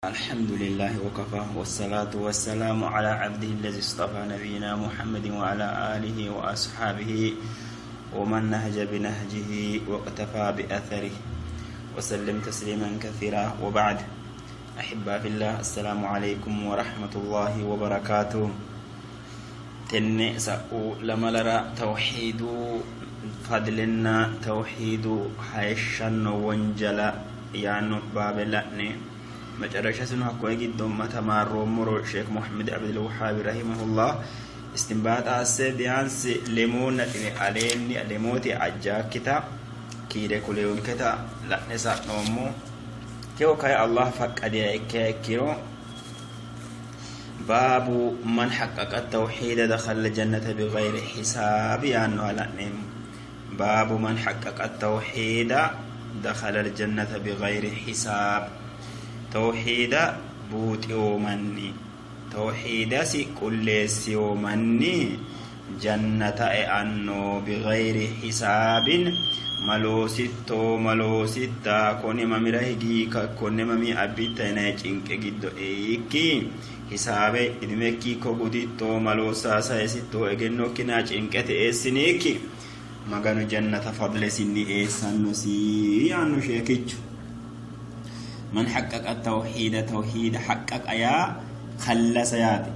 الحمد لله وكفى والصلاة والسلام على عبده الذي اصطفى نبينا محمد وعلى آله وأصحابه ومن نهج بنهجه واقتفى بأثره وسلم تسليما كثيرا وبعد أحبة في الله السلام عليكم ورحمة الله وبركاته Tenne sa'u lamalara tawhiidu fadlenna tawhiidu hayishshanno wonjala yaanno baabe la'ne macarrashasino hakkoye giddo ma tamaarroommoro Sheekh Muhammad Abdul Wahhaabi rahimahullah istinbaaxa asse biyaansi lemoo naxiwe aleenni lemooti ajjaakkita kiire kuleyonketa la'ne sa'noommo. Tewo kayi Allah faqqadiha ikkiha ikkiro Baabu man haqqaqa tawhiida dakhala jannata bighayri hisaabi yaannoha la'neemmo. Baabu man haqqaqa tawhiida dakhala jannata bighayri hisaab. Tawhiida buuxiyo manni tawhiidasi qulleessiyo manni jannata eanno bighayri hisaabin maloositto maloositta kone mamira higi konne mami abbitta yinanni cinqe giddo eikki hisaabe idimekki ikko guditto maloossa sayisitto egennokkina cinqete eessinikki maganu jannata fadlesinni eessannosi yaanno sheekichu. Man haqqaqa tawhiida tawhiida haqqaqa yaa kallasa yaate.